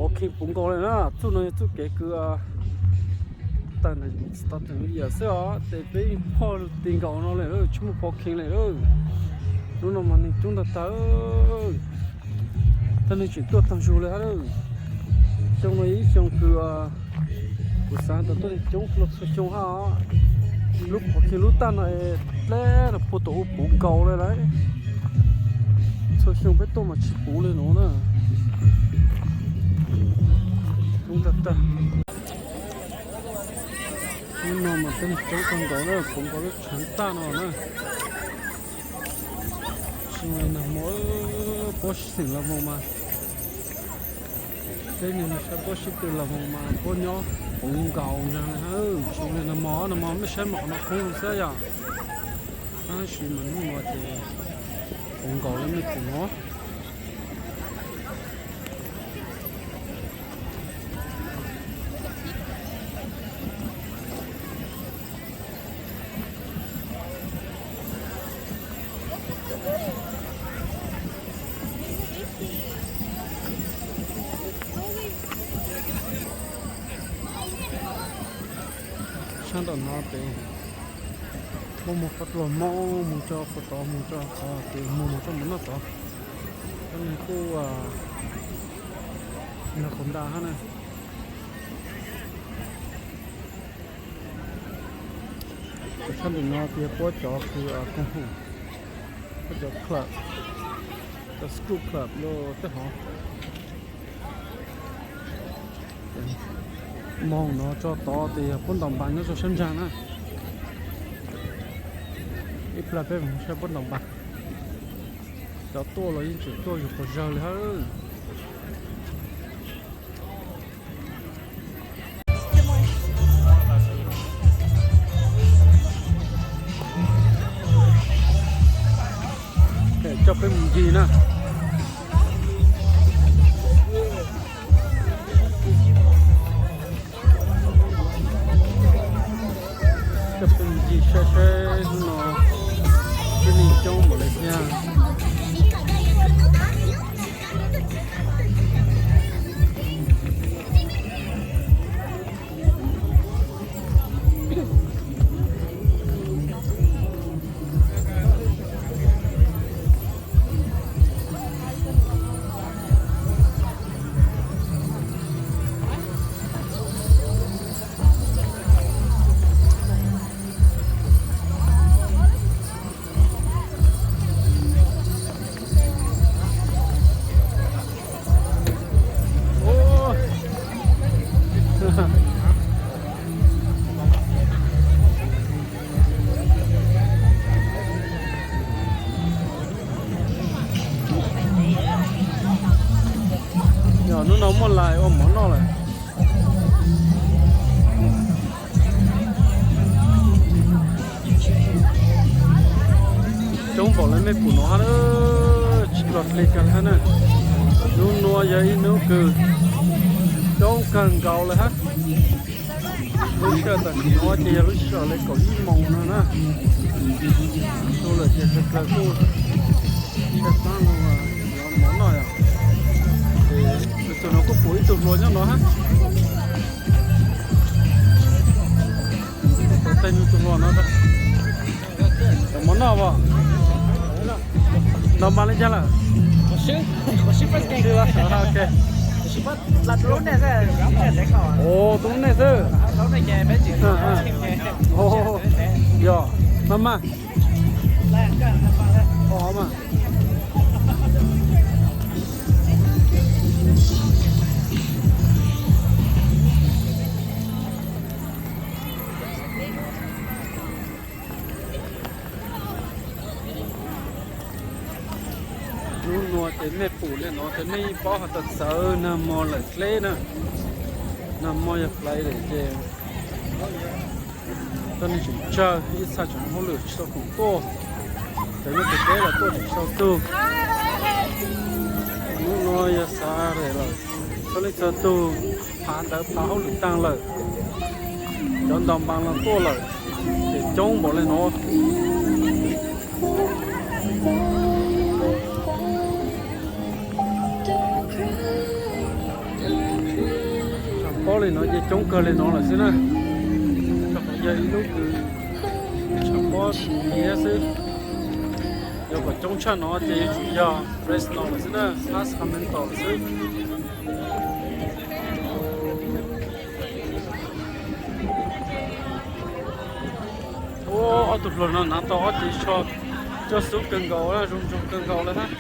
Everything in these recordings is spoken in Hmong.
Pov kheej puv nkaus li na, txuj no yog txuj kev kws tawm ntawm tsis tau teem li yam xwb os, ces peb pog lug ti nkaus no lawm, tsis muaj pov kheej lawm. Hnub no mas neeg coob tag tag, tag neeg tseem tuaj tag zug li hab. Xyoo no ib xyoo kws kuv xav tas tuaj neeg coob dlua txhua xyoo hab. Lub pov kheej lub taj no dleb no puag tom ub puv nkaus li lawm. Txhua xyoo peb tuaj mas tsis puv li no na. Coob tag tag. Hnub no mas teb neeg coob kawg nkaus na, puv nkaus lub tshav taj no na. Tsis zoo li nag hmo, puab sib xeem los voos mas, teb neeg saib puab sib tw los voos mas puab nyob puv nkaus ntag. Tsis zoo li nag hmo, nag hmo mej saib mom no kub xwb yom. Tab sis mas hnub no ces puv nkaus li mej pum no. Sab nraum no ces muaj mus qhov dluag Hmoob mus rau qhov tod, mus rau qhov ces mus mus rau mus noj tod. Cov neeg kuj nrog qhov nta hab na. Sab nraum no ces puab cov kws koom haum, puab cov club, cov school club lawm tej hov. Moog no tso tod ces yog puab ntaus npas nyob rau sab ntsag na. Ib plag peb mus saib puab ntaus npas. Cov tuaj los yeej tseem tuaj yug quas zawg li hab. Coj peb mus ncig na. Coj peb mus ncig saib saib hnub no tib neeg coob npaum li cas. Yog hnub no muaj lais ua mov noj lawm. Coob npaum li mej pum no hab, tsis los dle kag li hab na. Hnub nuav yog ib hnub kws coob kawg nkaus li hab. Lub sij hawm tam sim no ces yog lub sij hawm li kaum ib moos no na. Tau lawm ces sawv dlawg kuj tshaj xaab lug yuav mov noj yom. Ces tus no kuj pum ib tug hluas nyob no hab. Tej nug tus hluas no, yuav mov noj as? Ntaus npas li cas lawm? Ua, tus lub neej xwb. Yog, mas mas. Hnub nuav ces mej pum le nuav ces mej paub has tas txawv nag hmo lawm dleb na. Nag hmo yog Friday ces tuab neeg tseem tsawg, ib txha tseem hauj lwm tsis tau khoom tuaj, ces nyob tsev teb los tuaj tseem tsis tau tug. Hnub nuav yog Saturday lawm, txhua leej txhua tug phav ntawv phav hauj lwm taag lawm, cov ntaus npas los tuaj lawm, ces coob npaum le nuav. Pob li no ces coob kawg li no lawm xwb na. Rau qhov yog ib lub kws tshav pob tiag xwb. Yog kom coob tshaj no ces yuav tsum yog Fresno lawm xwb na, Sacramento lawm xwb. Ua, ob tug hluas no hnav tau ob cev tsho coj xub kawg nkaus, zoo zoo kawg nkaus lawm hab.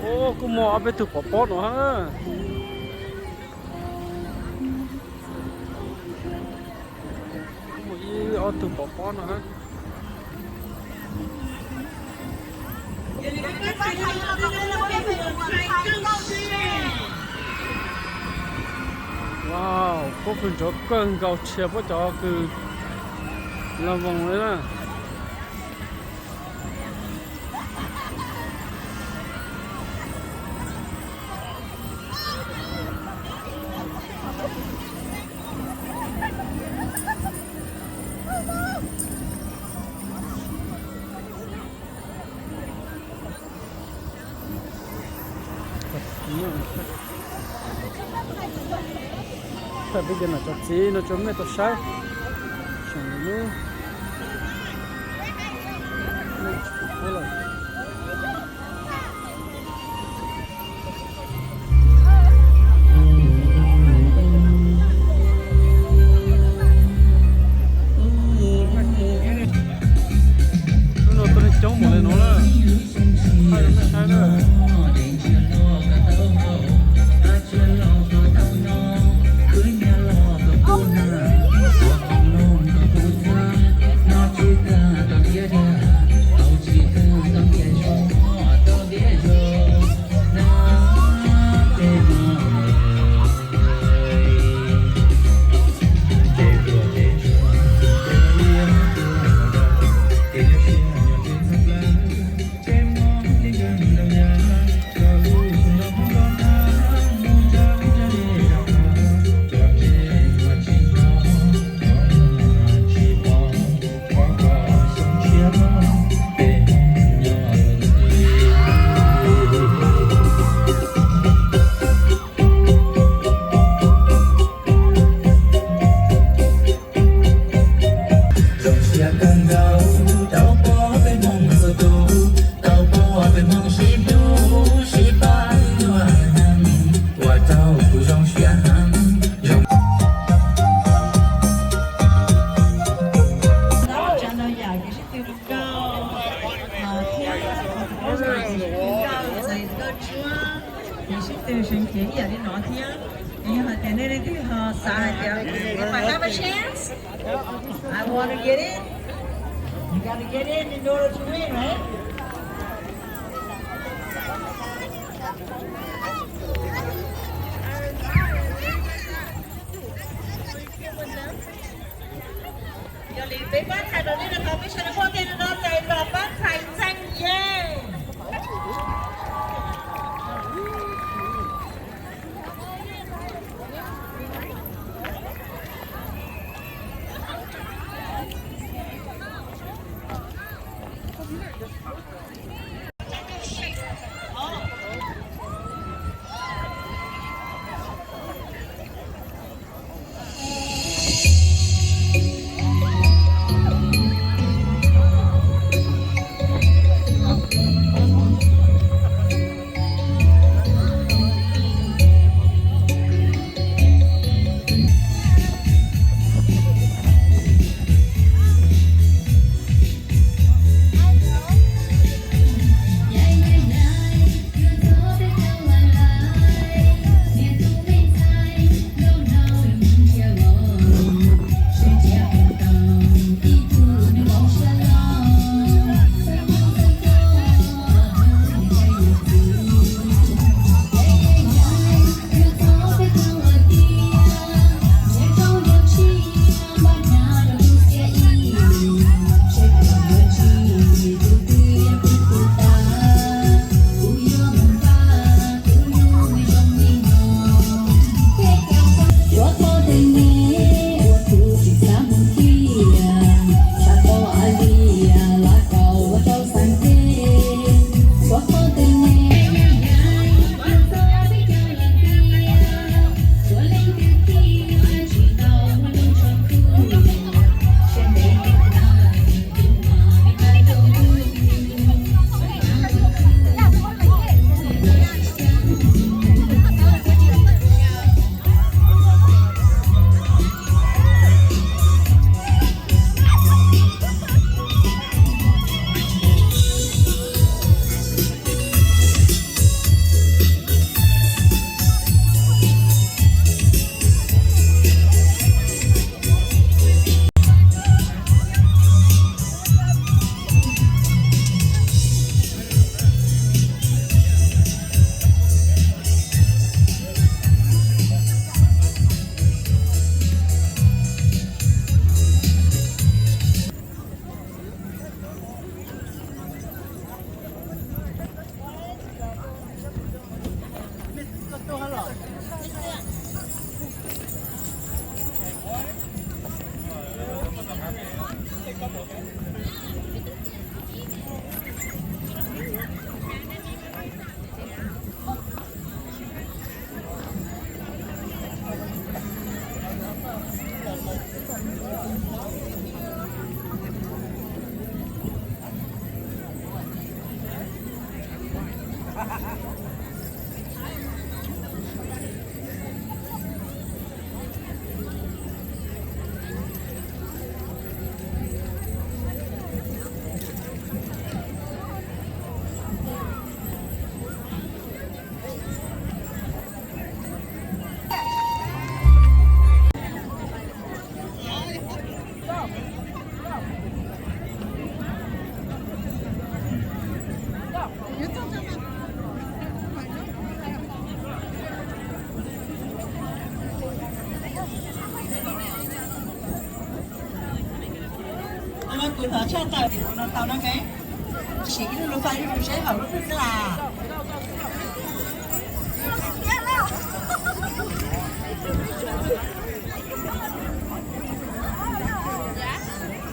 Ua, kuj muaj ob peb tug pov pob no hab. Kuj muaj ib ob tug pov pob no hab. Wow, pob kws nrov kawg nkaus, rhiav puab cov kws los voos li na. Thaij peb cov nom cov txiv no tso mej tau saib. Tseem lub, tsis pum pub lawm. Lub no tuaj neeg coob npaum li no na. Thaij rau nej saib na. Zoo siab kawg nkaus tau pom peb Hmoob txhua tus, tau pom peb Hmoob sib hlub sib pab ua neej, ua rau kuv zoo siab heev. Cov no yog kev sib tw nkauj thiab, kev sib tw seev cev ib yam li no thiab. Yog hais tias nej leej twg ho xav hais tias if I have a chance, I want to get in. You got to get in in order to win, right? Yog li peb pab txhais rau nej no, peb sawv daws muaj tej no txais los pab txhais ntseeg yeej. Tau tawm no tau no ke, siv ib lub lub fais ib lub saib hauv lub twg xwb las.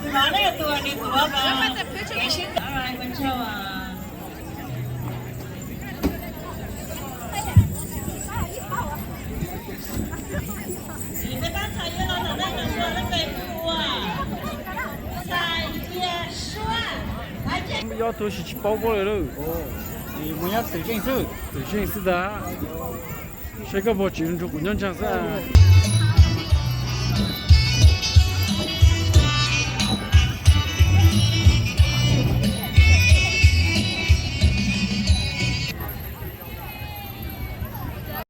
Tus no ne tus ni tuav mas kev sib tawm mas ntshai. Yob tuag tsis paub koj li lawm. Mus nyob twm zeej xwb. Twm zeej xwb ntag. Saib koj puas tseem nrog kuv nyob ntseeg xwb.